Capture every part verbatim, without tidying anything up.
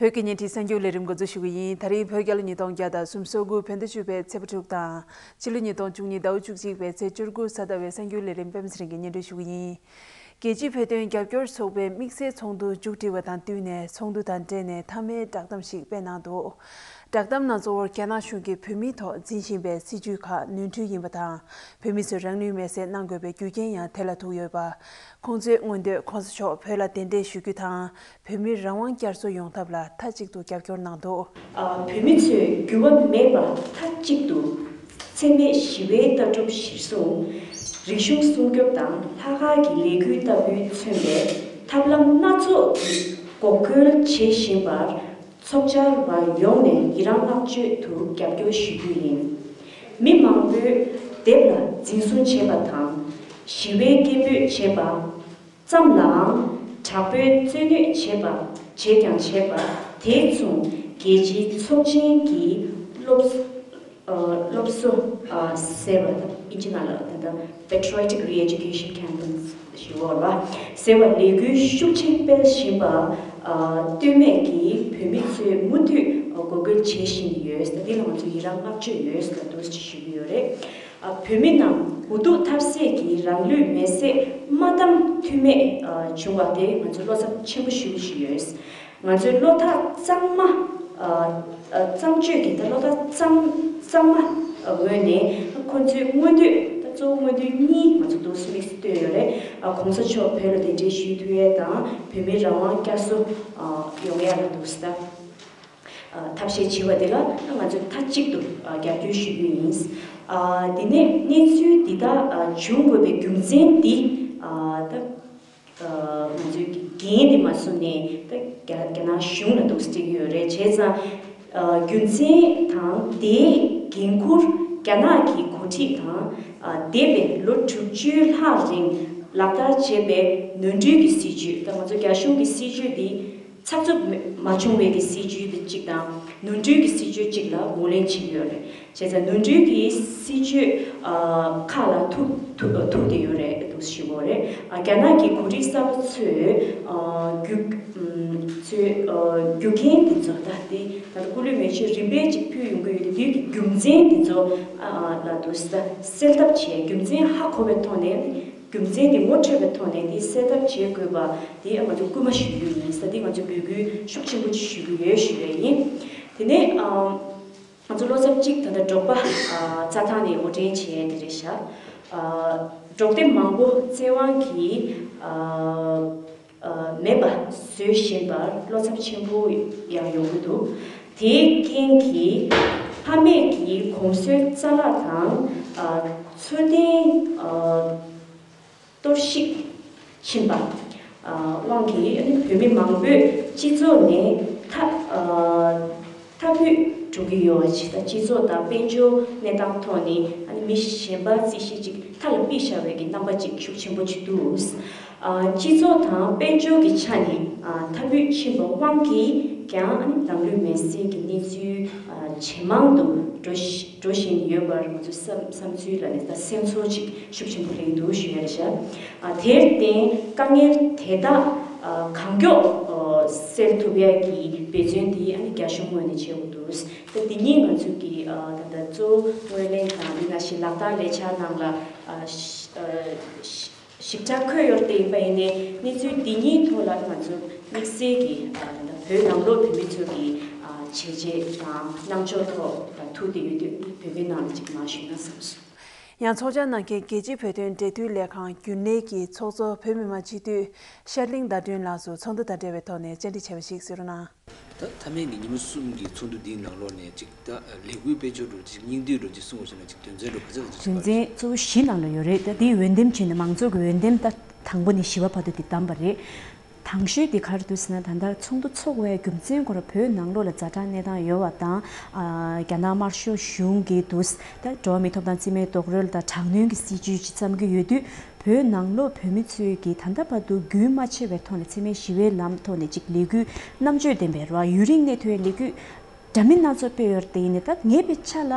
བོད་ཀྱི་བརྙན་འཕྲིན་གསར་འགྱུར་ལས་རིམ་འགོ་འཛུགས་ཞུ་གི་ཡིན། ད་རིང་བོད་རྒྱལ་ལོ་ཉིས་སྟོང་བརྒྱ་དང་སུམ་ཅུ་སོ་དགུ་བོད་ཟླ་བཅུ་པའི་ཚེས་པ་དྲུག་དང་། ཕྱི་ལོ་ཉིས་སྟོང་བཅུ་གཉིས་ཟླ་བ་བཅུ་གཅིག་པའི་ཚེས་བཅུ་དགུ་གཟའ་ཟླ་བའི་གསར་འགྱུར་ལས་རིམ་པད་མ་ཚེ་རིང་གིས་སྙན་སྒྲོན་ཞུ་གི་ཡིན། རྒྱལ་སྤྱིའི་བོད་དོན་རྒྱབ་སྐྱོར་ཚོགས་པའི་དམིགས་བསལ་ཚོགས་འདུ་མཇུག་སྒྲིལ་བ་དང་བསྟུན་ནས་ཚོགས་འདུ་དང་འབྲེལ་ནས་མཐའ་མའི་བསྒྲགས་གཏམ་ཞིག་སྤེལ་གནང་འདུག་བསྒྲགས་གཏམ་ནང་གཙོ་བོར་རྒྱ་ནག་གཞུང་གིས་བོད་མིའི་ཐོག་འཛིན་བཞིན་པའི་སྲིད་བྱུས་ཁག་ནོར་འཁྲུལ་ཡིན་པ་དང་། བོད་མི་ཚོས་རང་ལུས་མེར་སྲེག་གནང་དགོས་པའི་རྒྱུ་རྐྱེན་ཡང་དེ་ལ་ཐུག་ཡོད་པ། ཁོང་ཚོའི་མངོན་འདོད་གོང་ས་མཆོག་བོད་ལ་གདན་འདྲེན་ཞུ་རྒྱུ་དང་། བོད་མིར་རང་དབང་བསྐྱར་གསོ་ཡོང་ཐབས་ལ་མཐའ་གཅིག་ཏུ་རྒྱབ་སྐྱོར་གནང་འདུག་ཨ། བོད་མི་ཚོས་འགྱུར་བ་མེད་པར་མཐའ་གཅིག་ཏུ་འཚེ་མེད་ཞི་བའི་ལྟ་གྲུབ་གཞིར་བཟུང་། རིག་གཞུང་སྲུང་སྐྱོབ་དང་ལྷག་དཀར་གྱི་ལས་འགུལ་ལྟ་བུས་མཚོན་པའི་ཐབས་ལམ་སྣ་ཚོགས་ཀྱིས་འགོག་རྒོལ་བྱེད་བཞིན་པར། ཚོགས་བཅར་བ་ཡོངས་ནས་ཡི་རང་བསྔགས་བརྗོད་དུ་རྒྱབ་སྐྱོར་ཞུ་རྒྱུ་ཡིན། མི་མང་པོས་དེབ་ལ་འཛིན་བཟུང་བྱས་པ་དང་། ཞི་བའི་སྐད་འབོད་བྱས་པ་ཙམ་ལའང་དྲག་པོའི་རྩོད་གནོད་བྱས་པ། བྱས་ཀྱང་བྱས་པ་དེ་མཚུངས་རྒྱལ་སྤྱིའི་ཚོགས་ཆེན་གྱི་སློབ། ཨ། སློབ་གསོ། ཨ། ཟེར་བ་དང་། ཨིན་ཇི་ནང་ལ་ད་ལྟ་Patriotic Re-Education Campaigns ཞེས་པ་ཟེར་བ་ལས་འགུལ་ཤུགས་ཆེན་སྤེལ་བཞིན་པ། ཨ། ལྟོས་མེད་ཀྱིས་བོད་མི་ཚོས་མུ་མཐུད་འགོག་རྒོལ་བྱེད་བཞིན་ཡོད། འདི་ལ་ང་ཚོ་ཡི་རང་བསྔགས་བརྗོད་ཡོད་ལ་འདུག་ཅེས་ཞུ་གི་ཡོད་རེད། ཨ། བོད་མི་རྣམས་འུ་ཐུག་ཐབས་ཟད་ཀྱིས་རང་ལུས་མེར་སྲེག་མ་བཏང་ཐུ་མེད། ཨ། བྱུང་བ་དེ་ང་ཚོ་བློ་འཚབ་ཆེན་པོ་ཞེ་པོ་ཞིག་ཡོད། ང་ཚོའི་བློ་ཐག་གཙང་མ། ཨ། ཨ། གཙང་བཅད་ཀྱི་ད་བློ་ཐག་གཙང་གཙང་མ། ཨ། ངོས་ནས་ཁོ་ཚོའི་མངོན་འདོད། ད་གཙོ་བོ་མངོན་འདོད་གཉིས་ང་ཚོ་འདུག་སེ་དམིགས་སུ་བཏོན་ཡོད་རེད། ཨ། གོང་ས་མཆོག་བོད་ལ་གདན་འདྲེན་ཞུ་ཐུབ་ཡས་དང་། བོད་མིའི་རང་དབང་བསྐྱར་གསོ། ཨ། ཡོང་ཡས་ལ་འདུག་སེ་ད། ཨ། ཐབས་ཤེས་བྱེད་པ་དེ་ལ་ང་ཚོས་མཐའ་གཅིག་ཏུ། ཨ། རྒྱབ་སྐྱོར་ཞུ་རྒྱུ་ཡིན། ཨ། དེ་ནས་གནས་ཚུལ་འདི་དག། ཨ། བྱུང་དགོས་པའི་རྒྱུ་མཚན་འདི། ཨ། ད། ཨ། ང་ཚོས་འགན་དེ་མ་བཟུང་ནས་ད་རྒྱ་རྒྱ་ནག་གཞུང་ལ་འདུག་སེ་སྤྲད་ཀྱི་ཡོད་རེད། བྱས་ཙང་། ཨ། རྒྱུ་མཚན་དང་དེའི་འགན་འཁུར་རྒྱ་ནག་གི་འགོ་ཁྲིད་དང་། ཨ། འདས་པའི་ལོ་དྲུག་ཅུ་ལྷག་རིང་ལག་བསྟར་བྱས་པའི་ནོར་འཁྲུལ་གྱི་སྲིད་བྱུས། ད་ང་ཚོ་རྒྱ་གཞུང་གི་སྲིད་བྱུས་འདི་ཚགས་ཚུད་མ་བྱུང་བའི་གི་སྲིད་བྱུས་དེ་གཅིག་དང་། ནོར་འཁྲུལ་གྱི་སྲིད་བྱུས་གཅིག་ལ་ངོས་ལེན་བྱེད་ཀྱི་ཡོད་རེད། བྱས་ཙང་ནོར་འཁྲུལ་གྱི་སྲིད་བྱུས། ཨ། ཁག་ལ་ཐུག་ཐུག་ཐུག་བསྡད་ཡོད་རེད་འདུག་ཞུ་གི་ཡོད་རེད། ཨ། རྒྱ་ནག་གི་འགོ་ཁྲིད་གསར་པ་ཚོས། ཨ། རྒྱུ། ཨམ། ཚོས། ཨ། རྒྱུ་རྐྱེན་འདི་ཚོ། ད་དེ་ད་ལྟ་སྐུ་ལུས་མེ་མཆོད་རིམ་པས་ཅིག་ཕུལ་ཡོང་གི་ཡོད་དེ། དེའི་གི་རྒྱུ་མཚན་འདི་ཚོ། ཨ། ལ་འདུག་སེ་ད་སེལ་ཐབས་བྱས། རྒྱུ་མཚན་ཧ་གོ་བའི་ཐོག་ནས། རྒྱུ་མཚན་དེ་ངོ་འཕྲོད་པའི་ཐོག་ནས་དེ་སེལ་ཐབས་བྱེད་དགོས་པ་དེ་ང་ཚོ་སྐུལ་མ་ཞུ་རྒྱུ་ཡིན་ཟེར། དེ་ང་ཚོ་འབོད་སྐུལ་ཤུགས་ཆེན་པོ་ཞིག་ཞུ་གི་ཡོད་ཞུ་ཡས་ཡིན། དེ་ནས། ཨ། ང་ཚོ་བློ་འཚབ་གཅིག་ད་ལྟ་འབྲོག་པ། ཨ། རྩྭ་ཐང་ནས་དབོར་འདྲེན་བྱས་དེ་རེད་ཤག་ཨ། འབྲོག་སྡེ་མང་པོ་བཙན་དབང་གིས། ཨ། ཨ། མེད་པ་བཟོས་བཞིན་པར་བློ་འཚབ་ཆེན་པོ་ཡང་ཡོང་གི་འདུག་དེའི་རྐྱེན་གྱིས་ཕ་མེས་ཀྱི་གོམས་སྲོལ་རྩ་བརླག་དང་། ཨ། འཚོ་རྟེན། ཨ། གཏོར་བཤིག་ཕྱིན་པ། ཨ། དབང་གིས་ཨ་ནི་བོད་མི་མང་པོས་སྤྱི་ཚོགས་ནས་མཐའ། ཨ། མཐའ་ཕུད་འགྲོ་གི་ཡོད་པ་ཅིག་དང་། སྤྱི་ཚོགས་དང་དཔལ་འབྱོར་གནས་སྟངས་ཐོག་ནས་ཨ་ནི་མི་གཞན་པ་རྩིས་གཞི་ཅིག་མཐའ་ལ་ཕུད་བཞག་པའི་གི་རྣམ་པ་ཅིག་ཤུགས་ཆེན་པོ་ཅིག་འདུག་ཨ། སྤྱི་ཚོགས་དང་དཔལ་འབྱོར་གྱི་ཆ་ནས། ཨ། མཐའ་ཕུད་ཕྱིན་པ་དབང་གིས་ཀྱང་ཨ་ནི་རང་ལུས་མེར་སྲེག་གི་གནས་ཚུལ། ཨ། ཇེ་མང་དུ་འགྲོ་བཞི། འགྲོ་བཞིན་ཡོད་པར་ང་ཚོའི་བསམ་བསམ་ཚུལ་ལ་ནི་ད་སེམས་ཚོར་ཅིག་ཤུགས་ཆེན་པོ་སླེབས་འདུག་ཞུ་ཡ་རེད་ཤག་ཨ། དེར་བརྟེན་དཀའ་ངལ་དེ་དག། ཨ། གང་མགྱོགས། ཨ། སེལ་ཐུབ་ཡ་གི་འབད་བརྩོན་དེ་ཨ་ནི་རྒྱ་གཞུང་ངོས་ནས་བྱེད་དགོས་འདུག་ད་འདི་ཉིད་ང་ཚོ་གི། ཨ། ད་ལྟ་གཙོ་བོ་ངོས་ལེན་དང་འདི་ནང་བཞིན་ལག་བསྟར་ལས་འཆར་ནང་ལ། ཨ། ཞི། ཨ། ཞི། ཞིབ་ཕྲ་འཁོད་ཡོད་དེ་ཡིན་པ་ཡིན་ནའི་གནས་ཚུལ་འདི་གཉིས་ཐོག་ལ་ང་ཚོ་དམིགས་བསལ་གྱི། ཨ། ད་བོད་ནང་ལོགས་བོད་མི་ཚོ་གི། ཨ། བྱས་རྗེས་དང་རྣམ་འགྱུར་ཐོག་ཐུག་བསྡད་ཡོད་དུས་བོད་མི་ནང་ལ་ཅིག་མར་ཞུས་ན་བསམ་སོང་། ཡང་ཚོགས་བཅར་གནང་མཁན་རྒྱལ་སྤྱིའི་བོད་དོན་འབྲེལ་མཐུད་ལས་ཁང་རྒྱུན་ལས་ཀྱི་ཚོགས་གཙོ་བོད་མི་མང་སྤྱི་འཐུས་ཤར་གླིང་ཟླ་སྒྲོན་ལགས་སུ་ཚོགས་འདུ་དང་འབྲེལ་བའི་ཐོག་ནས་བཅར་འདྲི་བྱས་པ་ཞིག་གསན་རོགས་གནང་། ད་མཐའ་མའི་གི་ཉིན་མོ་གསུམ་གྱི་ཚོགས་འདུ་འདིའི་ནང་ལོགས་ནས་ཅིག་ད་ལས་འགུལ་སྤེལ་ཕྱོགས་འགྲོ་ཅིག་སྙིང་བསྡུས་འགྲོ་ཅིག་གསུང་བ་ཞིག་ན་ཅིག་དོན་ཚན་འགྲོ་ག་ཚོད་ག་ཚོད་ཅིག་དོན་ཚན་གཙོ་བོ་བཞི་ནང་ལ་ཡོད་རེད། ད་དེའི་འོས་འདེམས་བྱས་ནས་མང་ཚོགས་ཀྱི་འོས་འདེམས་ད་དང་པོ་ནས་བཞི་པ་བར་དུ་དེ་བདམས་པ་རེད། དང་ཤོས་དེ་ག་རེ་འདུག་ཟེར་ན། ད་ལྟ་ཚོགས་འདུ་ཚོགས་པའི་རྒྱུ་མཚན་སྐོར་བོད་ནང་ལོགས་ལ་ཛ་དྲག་གནས་སྟངས་ཡོད་པ་དང་། ཨ། རྒྱ་ནག་དམར་ཤོག་གཞུང་གིས་འདུག་ད་འགྲོ་བ་མིའི་ཐོབ་ཐང་རྩིས་མེད་རྡོག་རོལ་དང་དྲག་གནོན་གྱི་སྲིད་བྱུས་ཅིག་བརྩམས་ཀྱི་ཡོད་དུས། བོད་ནང་ལོགས་བོད་མི་ཚོས་ཀྱིས་ད་ལྟ་བར་དུ་རྒྱུན་མ་ཆད་པའི་ཐོག་ནས་འཚེ་མེད་ཞི་བའི་ལམ་ཐོག་ནས་ཅིག་ལས་འགུལ་རྣམ་དཔྱོད་ལྡན་པའི་ར་ཡུན་རིང་གནས་ཐུབ་པའི་ལས་འགུལ་འདྲ་མིན་སྣ་ཚོགས་སྤེལ་ཡོད་རེད། དེ་ཡིན་ནའི་ད་ངེས་པའི་ཆ་ལ་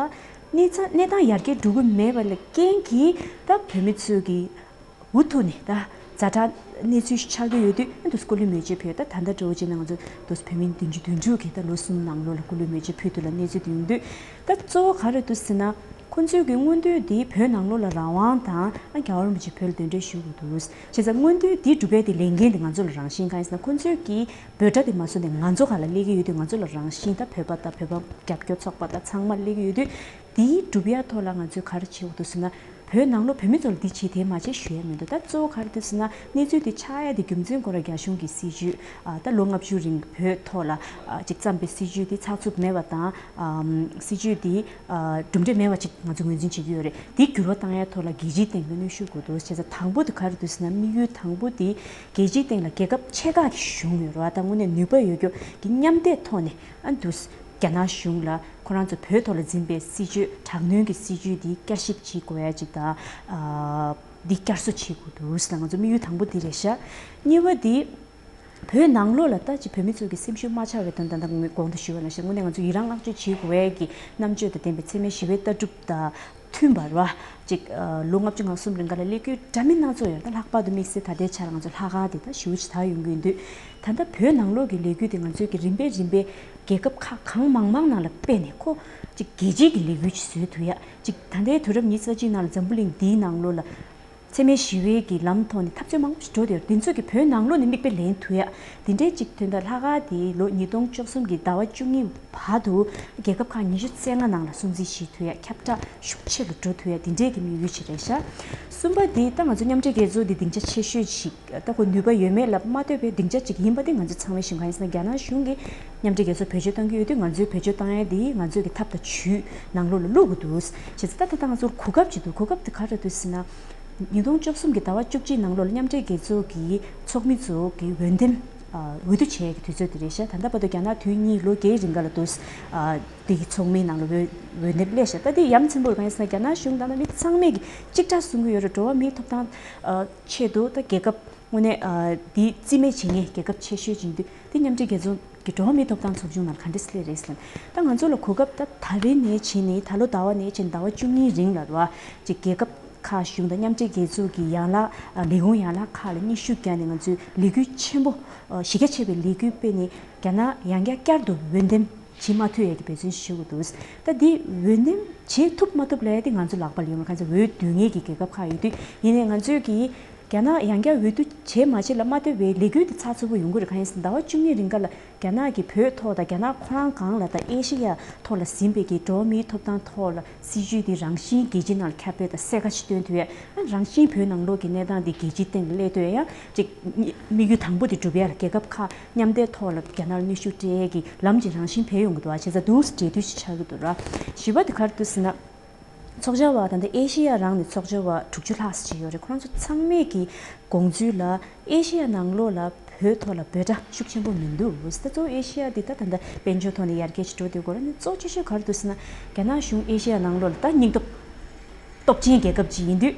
གནས་ཚ་གནས་སྟངས་ཡར་རྒྱས་འགྲོ་གི་མེད་པ་ལ་རྐྱེན་གྱིས་ད་བོད་མི་ཚོས་ཀྱིས་འུ་ཐུག་ནས་ད་ ཛ་དྲག་གནས་ཚུལ་ཆགས་ཀྱི་ཡོད་དུས་ཨ་འདུག་སྐུ་ལུས་མེ་མཆོད་ཕུལ། ད་ད་ལྟ་འདྲ་བོ་བྱས་ན་ང་ཚོ་འདུག་བོད་མི་བདུན་ཅུ་དོན་དྲུག་གིས་ད་ལོ་གསུམ་ནང་ལོགས་ལ་སྐུ་ལུས་མེ་མཆོད་ཕུལ་དུས་ལ་གནས་ཚུལ་དེ་ཡོང་དུས། ད་གཙོ་བོ་ག་རེ་འདུག་ཟེར་ན། ཁོ་ཚོས་ཀྱི་མངོན་འདོད་འདི་བོད་ནང་ལོགས་ལ་རང་དབང་དང་ཨ་རྒྱལ་བ་རིན་པོ་ཆེ་བོད་ལ་གདན་འདྲེན་ཞུ་དགོས་འདུག་བྱས་ཙང་མངོན་འདོད་འདི་སྒྲུབ་པའི་དེ་ལས་འགན་དེ་ང་ཚོ་ལ་རང་བཞིན་གང་ཡིན་ཟེར་ན། ཁོ་ཚོས་ཀྱི་འབོད་སྒྲ་དེ་མ་བཟོ་ནས་ང་ཚོ་ག་ལ་སླེབས་ཀྱི་ཡོད་དུས། ང་ཚོ་ལ་རང་བཞིན་ད་བོད་པ་དང་བོད་པ་རྒྱབ་སྐྱོར་ཚོགས་པ་དང་ཚང་མ་སླེབས་ཀྱི་ཡོད་དུས། དེའི་སྒྲུབ་ཡ་ཐོག་ལ་ང་ཚོས་ག་རེ་བྱེད་དགོས་འདུག་ཟེར་ན། བོད་ནང་ལོགས་བོད་མི་ཚོ་ལ་འདི་བྱེད་དེ་མ་བྱེད་ཞུ་ཡ་མི་འདུག་ད་གཙོ་བོ་ག་རེ་འདུག་ཟེར་ན། གནས་ཚུལ་དེ་ཆགས་ཡ་དེ་རྒྱུ་མཚན་ཁོ་རང་རྒྱ་གཞུང་གི་སྲིད་བྱུས། ཨ་ད་ལོ་ལྔ་བཅུ་རིང་བོད་ཐོག་ལ་ཨ་ཅིག་བརྩམས་པའི་སྲིད་བྱུས་དེ་ཚགས་ཚུད་མེད་པ་དང་། ཨམ་སྲིད་བྱུས་དེ་ཨ་གྲུབ་འབྲས་མེད་པ་ཅིག་ང་ཚོས་ངོས་འཛིན་བྱེད་ཀྱི་ཡོད་རེད། དེ་འགྱུར་བ་བཏང་ཡ་ཐོག་ལ་རྒྱལ་སྤྱིའི་སྟེང་ལ་གནོན་ཤུགས་དགོས་འདུག་བྱས་ཙང་དང་པོ་དེ་ག་རེ་འདུག་ཟེར་ན། དམིགས་ཡུལ་དང་པོ་དེ་རྒྱལ་སྤྱིའི་སྟེང་ལ་རྒྱལ་ཁབ་ཆེ་ཁག་གི་གཞུང་ཡོད་རེད་བ། ད་དངོས་གནས་ནུས་པ་ཡོད་རྒྱུ་གི་མཉམ་ལས་ཐོག་ནས་ཨ་འདུག་རྒྱ་ནག་གཞུང་ལ་ཁོ་རང་ཚོ་བོད་ཐོག་ལ་འཛིན་པའི་སྲིད་བྱུས། དྲག་གནོན་གྱི་སྲིད་བྱུས་འདི་བསྐྱར་ཞིབ་བྱེད་དགོས་ཡ་ཅིག་དང་། ཨ་འདི་བསྐྱར་གསོ་བྱེད་དགོས་འདུག་ཟེར་ང་ཚོ་དམིགས་ཡུལ་དང་པོ་འདི་རེད་ཤག་གཉིས་པ་འདི་བོད་ནང་ལོགས་ལ་ད་ཅིག་བོད་མི་ཚོ་གི་སེམས་ཤུགས་མ་ཆག་པའི་དོན་དང་། ད་ངས་གོང་དུ་ཞུས་པ་ནང་བཞིན་དངོས་གནས་ང་ཚོ་ཡི་རང་བསྔགས་བརྗོད་བྱེད་དགོས་ཡ་གི་རྣམ་དཔྱོད་དང་ལྡན་པའི་འཚེ་མེད་ཞི་བའི་ལྟ་གྲུབ་དང་མཐུན་པ་རེད་བ། ཅིག་ཨ་ལོ་ལྔ་བཅུ་ང་གསུམ་རིང་ག་ལ་ལས་འགུལ་འདྲ་མིན་སྣ་ཚོགས་ཡོད་རེད། ད་ལྷག་པར་དུ་དམིགས་བསལ་ད་ལྟའི་ཆར་ང་ཚོ་ལྷག་དཀར་དེ་ད་ཞེ་པོ་ཅིག་དར་ཡོང་གི་ཡོད་དུས། ད་ལྟ་བོད་ནང་ལོགས་ཀྱི་ལས་འགུལ་དེ་ང་ཚོས་ཀྱི་རིམ་པས་རིམ་པས་རྒྱལ་ཁབ་ཁག་གང་མང་མང་ནང་ལ་སྤེལ་ནས། ཁོ་ཅིག་རྒྱལ་སྤྱིའི་གི་ལས་འགུལ་ཅིག་བཟོས་ཐུབ་ཡ། ཅིག་ད་ལྟའི་དུས་རབས་ཉི་ཤུ་རྩ་གཅིག་ནང་ལ་འཛམ་བུ་གླིང་འདིའི་ནང་ལོགས་ལ་འཚེ་མེད་ཞི་བའི་གི་ལམ་ཐོག་ནས་འཐབ་རྩོད་མང་པོ་ཞིག་འགྲོ་བསྡད་ཡོད་རེད། འདི་ཚོ་གི་བོད་ནང་ལོགས་ནས་མིག་དཔེ་ལེན་ཐུབ་ཡ། འདི་འདྲའི་ཅིག་དོན་དག་ལྷག་དཀར་དེ་ལོ་ཉིས་སྟོང་བཅུ་གསུམ་གི་ཟླ་བ་བཅུ་གཉིས་བར་དུ་རྒྱལ་ཁབ་ཁག་ཉི་ཤུ་རྩ་ལྔ་ནང་ལ་སྲུང་བརྩི་བྱེད་ཐུབ་ཡ། ཁྱབ་བསྒྲགས་ཤུགས་ཆེ་རུ་འགྲོ་ཐུབ་ཡ། འདི་འདྲའི་གི་དམིགས་ཡུལ་ཅིག་རེད་ཤག་གསུམ་པ་འདི་ད་ང་ཚོ་མཉམ་འབྲེལ་རྒྱལ་ཚོགས་འདི་སྡིངས་ཆ་ཆེ་ཤོས་ཤིག་ད་ཁོ་ནུས་པ་ཡོད་མེད་ལ་མ་ལྟོས་པའི་སྡིངས་ཆ་ཅིག་ཡིན་པ་དེ་ང་ཚོས་ཚང་མས་ཤེས་གང་ཡིན་ཟེར་ན། རྒྱ་ནག་གཞུང་གིས་མཉམ་འབྲེལ་རྒྱལ་ཚོགས་བེད་སྤྱོད་གཏང་གི་ཡོད་དུས། ང་ཚོས་བེད་སྤྱོད་གཏང་ཡ་དེ་ང་ཚོས་ཀྱི་ཐབས་དང་ཇུས་ནང་ལོགས་ལ་བླུག་དགོས་འདུག་བྱས་ཙང་ད་ད་ལྟ་ང་ཚོར་གོ་སྐབས་ཅིག་འདུག་གོ་སྐབས་དེ་ག་རེ་འདུག་ཟེར་ན། ཉིས་སྟོང་བཅུ་གསུམ་གྱི་ཟླ་བ་བཅུ་གཅིག་ནང་ལོགས་ལ་མཉམ་འབྲེལ་རྒྱལ་ཚོགས་ཀྱི་ཚོགས་མི་ཚོ་གི་འོས་འདེམས་ཨ་འོས་བསྡུ་བྱེད་ཡ་གི་དུས་ཚོད་དེ་རེད་ཤག་ད་ལྟ་བར་དུ་རྒྱ་ནག་དུས་གཉིས་ལོ་བརྒྱད་རིང་ག་ལ་འདུག་ཨ་དེ་གི་ཚོགས་མིའི་ནང་ལ་འོས་འོས་འདེམས་སླེབས་ཤག་ད་དེ་ཡ་མཚན་པོ་རེད། གང་ཡིན་ཟེར་ན། རྒྱ་ནག་གཞུང་དང་ད་མི་ཚང་མས་གི་གཅིག་ཐག་གསུང་གི་ཡོད་རེད། འགྲོ་བ་མིའི་ཐོབ་ཐང་ཨ་ཆེད་དུ་ད་རྒྱལ་ཁབ་དངོས་གནས་ཨ་དེ་རྩིས་མེད་བྱེད་མཁན་རྒྱལ་ཁབ་ཆེ་ཤོས་ཅིག་ཡིན་དུས། དེ་མཉམ་འབྲེལ་རྒྱལ་ཚོགས་ཀྱི་འགྲོ་བ་མིའི་ཐོབ་ཐང་ཚོགས་ཆུང་ནང་ག་འདྲས་སླེབས་རེད་ཟེར་ན། ད་ང་ཚོ་ལ་གོ་སྐབས་ད་ད་རེས་ནས་བྱས་ནས། ད་ལོ་ཟླ་བ་ནས་བྱས་ནས་ཟླ་བ་བཅུ་གཉིས་རིང་ལ་རེད་བ། ཅིག་རྒྱལ་ཁབ་ཁག་གཞུང་དང་མཉམ་འབྲེལ་རྒྱལ་ཚོགས་ཀྱི་ཡན་ལག་ཨ་ལས་ཁུངས་ཡན་ལག་ཁག་ལ་སྙན་ཞུ་བརྒྱབ་ནས། ང་ཚོས་ལས་འགུལ་ཆེན་པོ་ཨ་གཞི་རྒྱ་ཆེ་བའི་ལས་འགུལ་སྤེལ་ནས། རྒྱ་ནག་ཡང་བསྐྱར་བསྐྱར་དུ་འོས་འདེམས་བྱེད་མ་ཐུབ་ཡས་ཀྱི་འབད་བརྩོན་ཞུ་དགོས་འདུག་ད་འདི་འོས་འདེམས་བྱེད་ཐུབ་མ་ཐུབ་ལབ་ཡ་དེ་ང་ཚོ་ལག་པ་ལ་ཡོད་མ་རེད། གང་ཟེར་འོས་བསྡུ་མཁན་གྱི་རྒྱལ་ཁབ་ཁག་ཡོད་དུས། ཡིན་ནའི་ང་ཚོས་ཀྱིས་རྒྱ་ནག་ཡང་བསྐྱར་འོས་བསྡུ་བྱེད་མ་བྱེད་ལ་མ་ལྟོས་པའི་ལས་འགུལ་དེ་ཚགས་ཚུད་པོ་ཡོང་གི་རེད། གང་ཡིན་ཟེར་ན། ཟླ་བ་བཅུ་གཉིས་རིང་ག་ལ་རྒྱ་ནག་གི་བོད་ཐོག་དང་རྒྱ་ནག་ཁོ་རང་སྒང་ལ་དང་ཨེ་ཤེ་ཡ་ཐོག་ལ་ཟིན་པའི་གི་འགྲོ་བ་མིའི་ཐོབ་ཐང་ཐོག་ལ་སྲིད་བྱུས་དེ་རང་བཞིན་རྒྱལ་སྤྱི་ནང་ལ་ཁྱབ་སྤེལ་དང་གསལ་ཁ་ཞིག་སྟོན་ཐུབ་ཡ། ཨ་རང་བཞིན་བོད་ནང་ལོགས་ཀྱི་གནས་སྟངས་དེ་རྒྱལ་སྤྱིའི་སྟེང་ལ་སླེབས་ཐུབ་ཡ། ཡང་ཅིག་དམིགས་ཡུལ་དང་པོ་དེ་འགྲུབ་ཡ་ལ་རྒྱལ་ཁབ་ཁག་མཉམ་འབྲེལ་ཐོག་ལ་རྒྱ་ནག་ལ་གནོན་ཤུགས་སྤྲད་ཡས་ཀྱི་ལམ་གྱི་རང་བཞིན་འཕེལ་ཡོང་གི་འདུག་ཨ། བྱས་ཙང་འདུག་སེ་འབྲེལ་མཐུད་ཅིག་ཆགས་ཀྱི་འདུག་ར། བཞི་པ་དེ་ག་རེ་འདུག་ཟེར་ན། ཚོགས་བཅར་བ་ད་ལྟ་ཨེ་ཤེ་ཡ་རང་ནས་ཚོགས་བཅར་བ་དྲུག་ཅུ་ལྷག་ཙམ་ཅིག་ཡོད་རེད། ཁོ་རང་ཚོ་ཚང་མས་ཀྱི་དགོངས་ཚུལ་ལ་ཨེ་ཤེ་ཡ་ནང་ལོགས་ལ་བོད་ཐོག་ལ་འབོད་སྒྲ་ཤུགས་ཆེན་པོ་མི་འདུག་ཟེར། གཙོ་བོ་ཨེ་ཤེ་ཡ་འདི་ད་ད་ལྟ་དཔལ་འབྱོར་ཐོག་ནས་ཡར་རྒྱས་ཅིག་འགྲོ་བསྡད་ཡོད་རེད། གཙོ་ཆེ་ཤོས་ག་རེ་འདུག་ཟེར་ན། རྒྱ་ནག་གཞུང་ཨེ་ཤེ་ཡ་ནང་ལོགས་ལ་ད་སྙིང་སྟོབས་སྟོབས་ཆེན་རྒྱལ་ཁབ་ཅིག་ཡིན་དུས།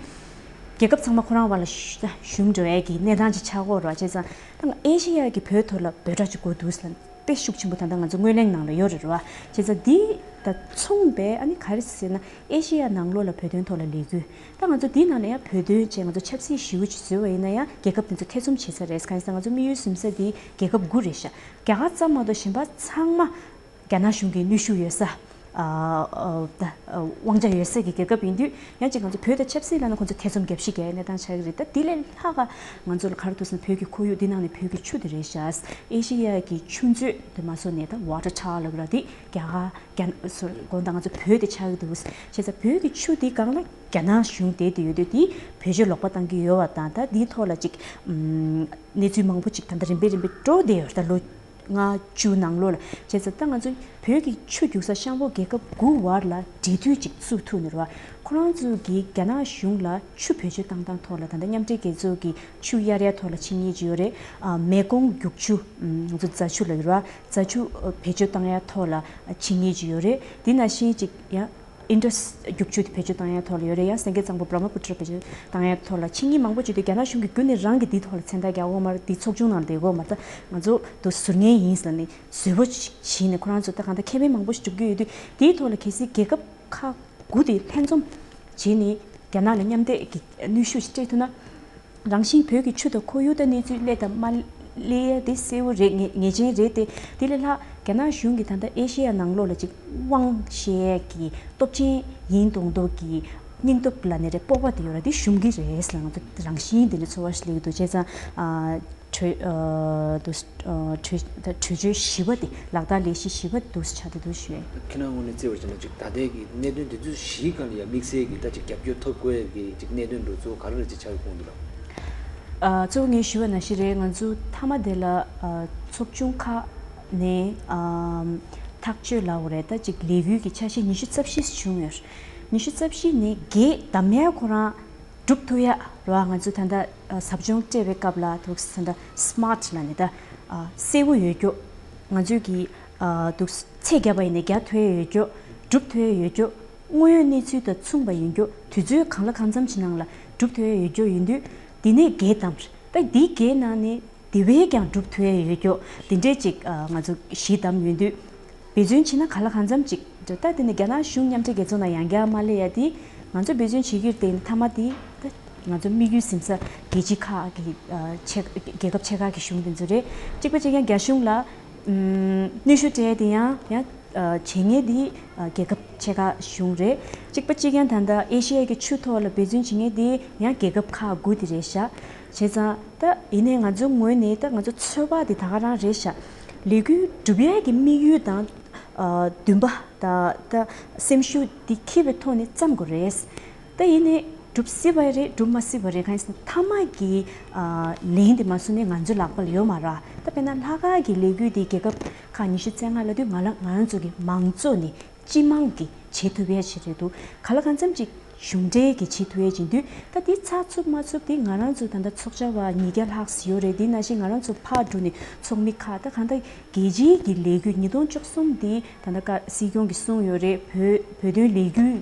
རྒྱལ་ཁབ་ཚང་མ་ཁོ་རང་བར་ལ་ཞུ་ཞུམ་འགྲོ་ཡས་ཀྱི་གནས་སྟངས་ཅིག་ཆགས་ཀྱི་ཡོད་རེད་བ། བྱས་ཙང་ད་ཨེ་ཤེ་ཡ་གི་བོད་ཐོག་ལ་འབོད་སྒྲ་ཅིག་དགོས་འདུག་ཟེར་ལ་དཔེ་ཤུགས་ཆེན་པོ་ད་ལྟ་ང་ཚོ་སྔོན་གླེང་ནང་ལ་ཡོད་རེད་བ། བྱས་ཙང་འདི་དང་མཚུངས་པའི་ཨ་ནི་ག་རེ་ཟེར་ན། ཨེ་ཤེ་ཡ་ནང་ལོགས་ལ་བོད་དོན་ཐོག་ལ་ལས་འགུལ། ད་ང་ཚོ་འདི་ནང་ལ་ཡང་བོད་དོན་བྱས་ང་ཚོ་ཆབ་སྲིད་ཞེ་པོ་ཅིག་བཟོས་པ་ཡིན་ན་ཡང་རྒྱལ་ཁབ་དེ་ཚོ་ཐེ་ཚོམ་བྱེད་ས་རེད། གང་ཡིན་ཟེར་ན་ང་ཚོ་དམིགས་ཡུལ་འཛིན་ས་འདི་རྒྱལ་ཁབ་དགུ་རེད་ཤག་རྒྱ་གར་ཙམ་མ་གཏོགས་གཞན་པ་ཚང་མ་རྒྱ་ནག་གཞུང་གི་གནོན་ཤུགས་ཡོད་ས། ཨ་ཨ་ད་ཨ་དབང་ཆ་ཡོད་ས་གི་རྒྱལ་ཁབ་ཡིན་དུས། ཡང་ཅིག་ང་ཚོ་བོད་དང་ཆབ་སྲིད་ལབ་ན་ཁོང་ཚོ་ཐེ་ཚོམ་རྒྱབ་ཤིག་གི་གནས་སྟངས་ཆགས་ཀྱི་རེད། ད་དེ་ལས་ལྷག་ག་ང་ཚོ་ལ་ག་རེ་འདུག་ཟེར་ན། བོད་ཀྱི་ཁོར་ཡུག་འདི་ནང་ནས་བོད་ཀྱི་ཆུ་དེ་རེད་ཤག་ཨེ་ཤེ་ཡ་གི་ཆུ་མཛོད་དེ་མ་སོ་ནས་ད་ཝ་ཊར་ཊ་ཝར་ལབ་ར་དེ་རྒྱ་གར་རྒྱ་སོ་དགོངས་དག་ང་ཚོ་བོད་དེ་ཆགས་ཀྱི་འདུག་བྱས་ཙང་བོད་ཀྱི་ཆུ་དེ་སྒང་ལ་རྒྱ་ནག་གཞུང་བསྡད་དེ་ཡོད་དུས། དེ་བེད་སྤྱོད་ལོག་པ་བཏང་གི་ཡོད་པ་དང་། ད་དེའི་ཐོག་ལ་ཅིག་ཨམ་གནས་ཚུལ་མང་པོ་ཅིག་ད་ལྟ་རིམ་པས་རིམ་པས་འགྲོ་བསྡད་ཡོད་རེད། ད་ལོ་ལྔ་བཅུ་ནང་ལོགས་ལ། བྱས་ཙང་ད་ང་ཚོ་བོད་ཀྱི་ཆུ་རྒྱུག་ས་ཤང་པོ་རྒྱལ་ཁབ་དགུ་བར་ལ་འབྲེལ་མཐུད་ཅིག་བཙུགས་ཐུབ་ནི་རེད་བ། ཁོ་རང་ཚོ་གིས་རྒྱ་ནག་གཞུང་ལ་ཆུ་བེད་སྤྱོད་བཏང་སྟངས་ཐོག་ལ་ད་ལྟ་མཉམ་འབྲེལ་རྒྱལ་ཚོགས་ཀྱི་ཆུ་གཡར་ཡ་ཐོག་ལ་ཆིངས་ཡིག་ཅིག་ཡོད་རེད། ཨ་མེ་ཀོང་རྒྱུག་ཆུ། ཨམ་ང་ཚོ་རྫ་ཆུ་ལབ་ཡོད་རེད་བ། རྫ་ཆུ་ཨ་བེད་སྤྱོད་བཏང་ཡ་ཐོག་ལ་ཆིངས་ཡིག་ཅིག་ཡོད་རེད། དེ་ནང་བཞིན་ཅིག་ཡང་ཨིན་ཌས་རྒྱུག་ཆུ་དེ་བེད་སྤྱོད་བཏང་ཡ་ཐོག་ལ་ཡོད་རེད། ཡང་སེང་གེ་གཙང་པོ་བྷ་ར་མ་པུ་ཏྲ་བེད་སྤྱོད་བཏང་ཡ་ཐོག་ལ་ཆིངས་ཡིག་མང་པོ་ཅིག་འདུག་རྒྱ་ནག་གཞུང་གིས་རྒྱུན་ནས་རང་གིས་འདིའི་ཐོག་ལ་མཚན་རྟགས་རྒྱག་གི་ཡོད་མ་རེད། འདི་ཚོགས་ཆུང་ནང་ལ་བསྡད་ཀྱི་ཡོད་མ་རེད། ད་ང་ཚོ་འདུག་ཟུར་ཉན་ཡིན་ཟེར་ནས་བཟོས་པོ་ཅིག་བྱས་ནས། ཁོ་རང་ཚོ་ད་གང་ལྟར་ཁེ་ཕན་མང་པོ་ཞིག་སྒྲུབ་ཀྱི་ཡོད་དུས། དེའི་ཐོག་ལ་གལ་སྲིད་རྒྱལ་ཁབ་ཁག་དགུ་དེ་ལྷན་འཛོམས་བྱས་ནས་རྒྱ་ནག་ལ་མཉམ་འདེགས་ཀྱི་གནོན་ཤུགས་ཤིག་སྤྲད་ཐུབ་ན། རང་བཞིན་བོད་ཀྱི་ཆུ་དང་ཁོར་ཡུག་དང་གནས་ཚུལ་སླེབས་དང་མ་སླེབས་ཡ་དེ་གསལ་བོ་རེད། ངེས་ངེས་ཅན་རེད་དེ། དེ་ལས་ལྷག་རྒྱ་ནག་གཞུང་གིས་ད་ལྟ་ཨེ་ཤེ་ཡ་ནང་ལོགས་ལ་ཅིག་དབང་བཤད་ཀྱི་སྟོབས་ཆེན་ཡིན་མདོག་མདོག་གི་སྙིང་སྟོབས་ལ་ནི་རེ་སྤོབས་པ་དེ་ཡོད་ར། དེ་ཞུམ་གྱི་རེད་ལ། ང་ཚོ་རང་བཞིན་དེ་འདྲ་ཚོར་བ་ཞིག་སླེབས་ཀྱི་འདུག་བྱས་ཙང་། ཨ། གྲོས་ཨ། དུ་ཨ། གྲོས་གྲོས་ཆོད་བཞི་པ་དེ། ལག་བསྟར་ལས་གཞི་བཞི་པ་འདུག་ཆགས་བསྡད་འདུག་ཞུ་ཡས། ཁྱེད་རང་ངོས་ནས་བརྩི་བར་བྱས་ན་ཅིག་ད་ལྟའི་གི་གནད་དོན་དེ་ཚོ་བཞིའི་སྒང་ལ་ཡང་དམིགས་བསལ་གྱི་ད་ཅིག་རྒྱབ་སྐྱོར་ཐོབ་དགོས་ཀྱི་ཅིག་གནད་དོན་འདྲ་ཚོ་ག་རེ་རེད་ཅིག་ཆགས་ཡོད་དགོངས་འདུག་ལགས། ཨ། གཙོ་བོ་ངས་ཞུས་པ་ནང་བཞིན་རེད། ང་ཚོ་མཐའ་མ་དེ་ལ་ཨ། ཚོགས་ཆུང་ཁག་ནས་ཨ། ཐག་གཅོད་ལབ་དགོས་རེད། ད་ཅིག་ལས་འགུལ་གྱི་ཆ་ཤས་ཉི་ཤུ་རྩ་བཞི་བྱུང་ཡོད། ཉི་ཤུ་རྩ་བཞི་ནས་བརྒྱད་བདམས་ཡ་ཁོ་རང་གྲུབ་ཐུབ་ཡ་རེད་བ། ང་ཚོ་ད་ལྟ་ཨ། ཟབ་སྦྱོང་སྤྲད་པའི་སྐབས་ལ་ཐུག་ད་ལྟ་སི་མཱར་ཊི་ལབ་ནས་ད་ཨ། གསལ་བོ་ཡོད་རྒྱུ། ང་ཚོས་ཀྱི་ཨ། འདུག་ཚད་བརྒྱབ་པ་ཡིན་ན་རྒྱག་ཐུབ་ཡ་ཡོད་རྒྱུ། སྒྲུབ་ཐུབ་ཡ་ཡོད་རྒྱུ། དངོས་ཡོད་གནས་ཚུལ་དང་མཚུངས་པ་ཡིན་རྒྱུ། དུས་ཚོད་གང་ལ་གང་འཚམ་ཞིག་ནང་ལ་སྒྲུབ་ཐུབ་ཡ་ཡོད་རྒྱུ་ཡིན་དུས། འདི་ནས་བརྒྱད་བདམས། ད་འདི་བརྒྱད་ནང་ནས་དེ་བས་ཀྱང་སྒྲུབ་ཐུབ་ཡ་ཡོད་རྒྱུ། དེ་འདྲས་ཅིག་ཨ། ང་ཚོ་བཞི་བདམས་ཡོད་དུས། འབད་བརྩོན་བྱས་ན་གང་ལ་གང་འཚམ་ཅིག་འགྲོ། ད་དེ་ནས་རྒྱ་ནག་གཞུང་མཉམ་འབྲེལ་རྒྱལ་ཚོགས་ནང་ཡང་བསྐྱར་མ་སླེབས་ཡ་དེ། ང་ཚོ་འབད་བརྩོན་བྱེད་ཀྱི་ཡོད་དེ། མཐའ་མ་དེ་ད་ང་ཚོ་དམིགས་ཡུལ་ཟིན་ས་རྒྱལ་སྤྱི་ཁག་གི་ཨ། ཆེ་རྒྱལ་ཁབ་ཆེ་ཁག་གི་གཞུང་དེ་ཚོ་རེད། གཅིག་པ་གཅིག་རྐྱང་རྒྱ་གཞུང་ལ་ཨམ། གནོན་ཤུགས་སྤྲད་དེ་ཡང་ཡང་ཨ། བྱེད་མཁན་དེ་ཨ། རྒྱལ་ཁབ་ཆེ་ཁག་གཞུང་རེད། གཅིག་པ་གཅིག་རྐྱང་ད་ལྟ་ཨེ་ཤེ་ཡ་གི་ཆུ་ཐོག་ལ་འབད་བརྩོན་བྱེད་མཁན་དེ་ཡང་རྒྱལ་ཁབ་ཁག་དགུ་དེ་རེད་ཤག་བྱས་ཙང་ད་ཡིན་ནའི་ང་ཚོའི་ངོས་ནས་ད་ང་ཚོ་ཚོད་དཔག་དེ་ད་ག་རང་རེད་ཤག་ལས་འགུལ་སྒྲུབ་ཡས་ཀྱི་དམིགས་ཡུལ་དང་ཨ། འདུན་པ་དང་ད་སེམས་ཤུགས་དེ་འཁྱེར་བའི་ཐོག་ནས་བརྩམ་དགོས་རེད། ད་ཡིན་ནའི་སྒྲུབ་སྲིད་པ་རེད། སྒྲུབ་མ་སྲིད་པ་རེད། གང་ཡིན་ཟེར་ན་མཐའ་མ་གི་ཨ། ལན་དེ་མ་སོང་ནའི་ང་ཚོའི་ལག་པ་ལ་ཡོད་མ་རེད། ད་དཔེར་ན་ལྷག་དཀར་གྱི་ལས་འགུལ་དེ་རྒྱལ་ཁབ་ཁག་ཉི་ཤུ་རྩ་ལྔ་ལ་དུས་ང་ལ་ང་རང་ཚོ་གི་མང་གཙོ་ནས་སྤྱི་དམངས་ཀྱི་བྱེད་ཐུབ་ཡས་ཅིག་རེད་འདུག་གང་ལ་གང་འཚམ་ཅིག་གཞུང་འབྲེལ་གྱི་བྱེད་ཐུབ་ཡས་ཅིག་འདུག་ད་དེ་ཚགས་ཚུད་མ་ཚུད་དེ་ང་རང་ཚོ་ད་ལྟ་ཚོགས་བཅར་བ་ཉིས་བརྒྱ་ལྷག་ཙམ་ཡོད་རེད། དེ་ནང་བཞིན་ང་རང་ཚོ་ཕར་འགྲོ་ནས་ཚོགས་མི་ཁག་ད་གང་ལྟར་རྒྱལ་སྤྱིའི་གི་ལས་འགུལ་ཉིས་སྟོང་བཅུ་གསུམ་དེ་ད་ལྟ་ཀ་སྲིད་སྐྱོང་གིས་གསུངས་ཡོད་རེད། བོད་བོད་དོན་ལས་འགུལ་